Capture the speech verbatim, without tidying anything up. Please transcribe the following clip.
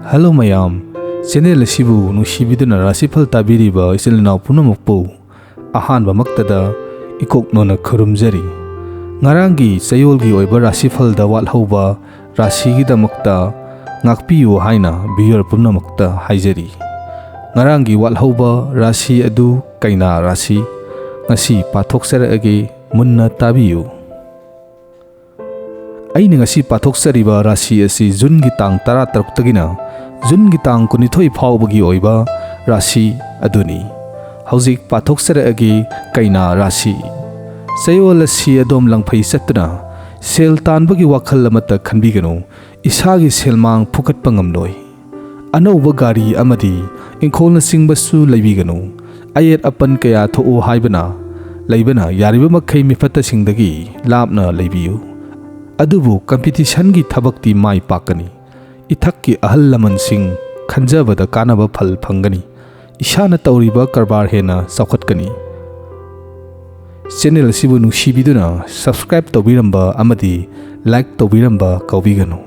Hello ꯃꯌꯥꯝ, channel ꯑꯁꯤꯕꯨ ꯅꯨꯡꯁꯤꯕꯤꯗꯨꯅ ꯔꯥꯁꯤꯐꯜ ꯇꯥꯕꯤꯔꯤꯕ ꯏꯆꯤꯜ ꯏꯅꯥꯎ ꯄꯨꯝꯅꯃꯛꯄꯨ ꯑꯍꯥꯟꯕꯃꯛꯇꯗ ꯏꯀꯣꯛꯅꯣꯅ ꯈꯨꯔꯨꯝꯖꯔꯤ꯫ ꯉꯔꯥꯡꯒꯤ ꯆꯌꯣꯜꯒꯤ ꯑꯣꯏꯕ ꯔꯥꯁꯤꯐꯜꯗ ꯋꯥꯠꯍꯧꯕ ꯔꯥꯁꯤꯒꯤꯗꯃꯛꯇ ꯉꯥꯛꯄꯤꯌꯨ ꯍꯥꯏꯅ ꯚꯤꯌꯨꯋꯔ ꯄꯨꯝꯅꯃꯛꯇ ꯍꯥꯏꯖꯔꯤ꯫ ꯉꯔꯥꯡꯒꯤ ꯋꯥꯠꯍꯧꯕ ꯔꯥꯁꯤ ꯑꯗꯨ ꯀꯩꯅꯥ ꯔꯥꯁꯤ꯫ ꯉꯁꯤ ꯄꯥꯊꯣꯛꯆꯔꯛꯑꯒꯦ, ꯃꯨꯟꯅ ꯇꯥꯕꯤꯌꯨ꯫ ꯑꯩꯅ ꯉꯁꯤ ꯄꯥꯊꯣꯛꯆꯔꯤꯕ ꯔꯥꯁꯤ ꯑꯁꯤ ꯖꯨꯟꯒꯤ ꯇꯥꯡ ꯇꯔꯥꯇꯔꯨꯛꯇꯒꯤꯅ ꯖꯨꯟꯒꯤ ꯇꯥꯡ ꯀꯨꯟꯅꯤꯊꯣꯏ ꯐꯥꯎꯕꯒꯤ ꯑꯣꯏꯕ ꯔꯥꯁꯤ ꯑꯗꯨꯅꯤ꯫ ꯍꯧꯖꯤꯛ ꯄꯥꯊꯣꯛꯆꯔꯛꯑꯒꯦ, ꯀꯩꯅꯥ ꯔꯥꯁꯤ꯫ ꯆꯌꯣꯜ ꯑꯁꯤ ꯑꯗꯣꯝ ꯂꯪꯐꯩ ꯆꯠꯇꯨꯅ ꯁꯦꯜ ꯇꯥꯟꯕꯒꯤ ꯋꯥꯈꯜ ꯑꯃꯠꯇ ꯈꯟꯕꯤꯒꯅꯨ꯫ ꯏꯁꯥꯒꯤ ꯁꯦꯜꯃꯥꯡ ꯐꯨꯀꯠꯄ ꯉꯝꯂꯣꯏ꯫ ꯑꯅꯧꯕ ꯒꯥꯔꯤ ꯑꯃꯗꯤ ꯏꯪꯈꯣꯜꯅꯆꯤꯡꯕꯁꯨ ꯂꯩꯕꯤꯒꯅꯨ꯫ ꯑꯌꯦꯠ ꯑꯄꯟ ꯀꯌꯥ ꯊꯣꯛꯎ ꯍꯥꯏꯕꯅ ꯂꯩꯕꯅ ꯌꯥꯔꯤꯕ ꯃꯈꯩ ꯃꯤꯐꯠꯇꯁꯤꯡꯗꯒꯤ ꯂꯥꯞꯅ ꯂꯩꯕꯤꯌꯨ꯫ ꯑꯗꯨꯕꯨ ꯀꯝꯄꯤꯇꯤꯁꯟꯒꯤ ꯊꯕꯛꯇꯤ ꯃꯥꯏ ꯄꯥꯛꯀꯅꯤ꯫ ꯏꯊꯛꯀꯤ ꯑꯍꯜ ꯂꯃꯟꯁꯤꯡ ꯈꯟꯖꯕꯗ ꯀꯥꯟꯅꯕ ꯐꯜ ꯐꯪꯒꯅꯤ꯫ ꯏꯁꯥꯅ ꯇꯧꯔꯤꯕ ꯀꯔꯕꯥꯔ ꯍꯦꯟꯅ ꯆꯥꯎꯈꯠꯀꯅꯤ꯫ ꯆꯦꯅꯦꯜ ꯑꯁꯤꯕꯨ ꯅꯨꯡꯁꯤꯕꯤꯗꯨꯅ ꯁꯕꯁꯀ꯭ꯔꯥꯏꯕ ꯇꯧꯕꯤꯔꯝꯕ ꯑꯃꯗꯤ ꯂꯥꯏꯛ ꯇꯧꯕꯤꯔꯝꯕ ꯀꯥꯎꯕꯤꯒꯅꯨ꯫